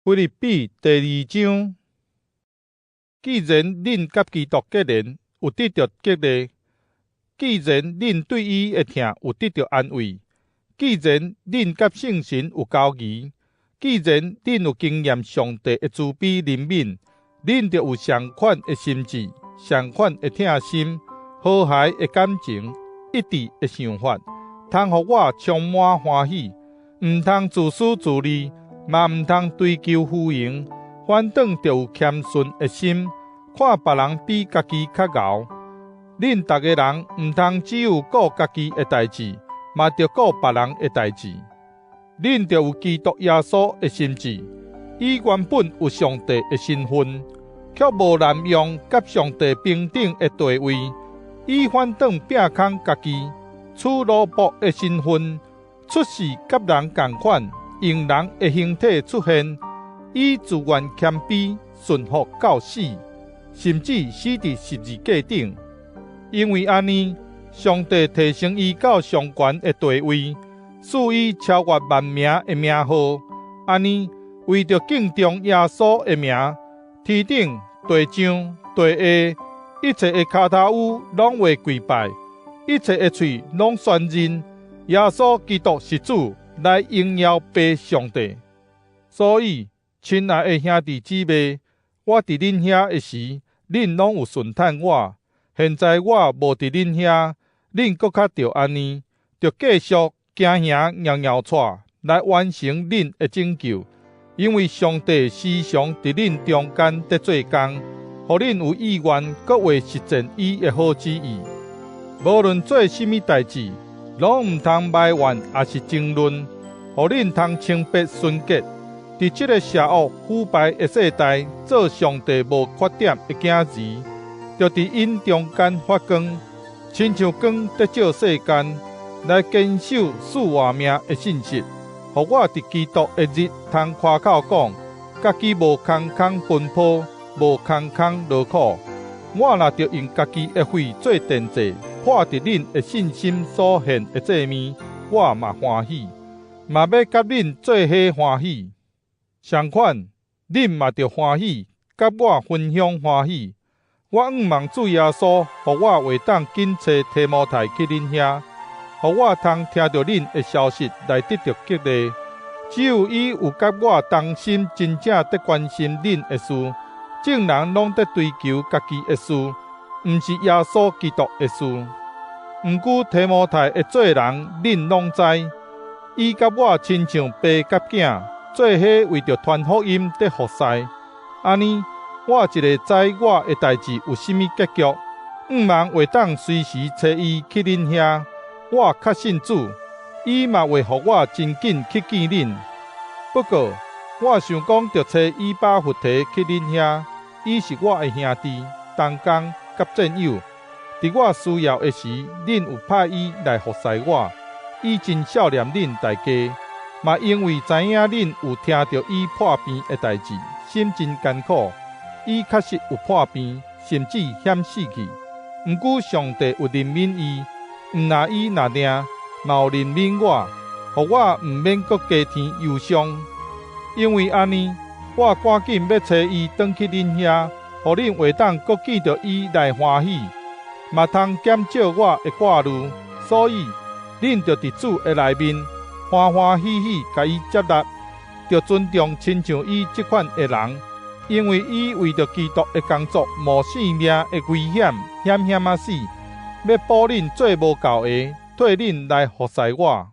腓立比第二章，既然恁佮基督結連，有得著激勵；既然恁對伊的疼有得著安慰；既然恁佮聖神有交誼；既然恁有經驗上帝的慈悲憐憫，恁著有相款的心志、相款的疼心、和諧的感情、一致的想法，通予我充滿歡喜。毋通自私自利，嘛毋通追求虛榮，反轉著有謙遜的心，看別人比家己較𠢕。恁逐个人毋通只有顧家己的代誌，嘛著顧別人的代誌。恁著有基督耶穌的心志，伊原本有上帝的身份，卻無濫用佮上帝平等的地位，伊反轉摒空家己，取奴僕的身份，出世佮人仝款，用人的形體出現，伊自願謙卑，順服到死，甚至死佇十字架頂。因為按呢，上帝提升伊到上懸的地位，賜伊超越萬名的名號。按呢，為著敬重耶穌的名，天頂、地上、地下，一切的跤頭趺攏會跪拜，一切的喙攏宣認耶穌基督是主，來榮耀父上帝。所以，親愛的兄弟姊妹，我佇恁遐的時，恁攏有順趁我；現在我無佇恁遐，恁閣較著按呢，著繼續行行搖搖掣來完成恁的拯救。因為上帝時常佇恁中間佇做工，予恁有意願閣會實踐伊的好旨意。無論做啥物代誌，攏毋通埋怨抑是爭論，予恁通清白純潔，佇這个邪惡腐敗的世代，做上帝無缺點的囝兒，著佇𪜶中間發光，親像光佇照世間，來堅守賜活命的信實，予我佇基督的日通誇口講，家己無空空奔波，無空空勞苦。我若著用家己的血做奠祭，破佇恁的信心所獻的祭物，我嘛歡喜，嘛欲佮恁做伙歡喜。相款，恁嘛著歡喜，佮我分享歡喜。我向望主耶穌，予我會當緊揣提摩太去恁遐，予我通聽著恁的消息來得著激勵。只有伊有佮我同心，真正佇關心恁的事。眾人攏佇追求家己的事，毋是耶穌基督的事。毋過提摩太的做人，恁攏知，伊佮我親像爸佮囝，做伙為著傳福音佇服侍。按呢，我一會知我的代誌有啥物結局，向望會當隨時揣伊去恁遐。我確信主，伊嘛會予我真緊去見恁。不過，我想講著揣以巴弗提去恁遐，伊是我的兄弟、同工佮戰友。佇我需要的時，恁有派伊來服侍我。伊真數念恁大家，嘛因為知影恁有聽著伊破病的代誌，心真艱苦。伊確實有破病，甚至險死去。毋過上帝有憐憫伊，毋但伊爾，嘛有憐憫我，予我毋免閣加添憂傷。因為按呢，我趕緊欲揣伊轉去恁遐，予恁會當閣見著伊來歡喜，嘛通減少我的掛慮。所以，恁著佇主的內面歡歡喜喜共伊接納，著尊重親像伊這款的人，因為伊為著基督的工作冒性命的危險，險險仔死，欲補恁做無夠的，替恁來服侍我。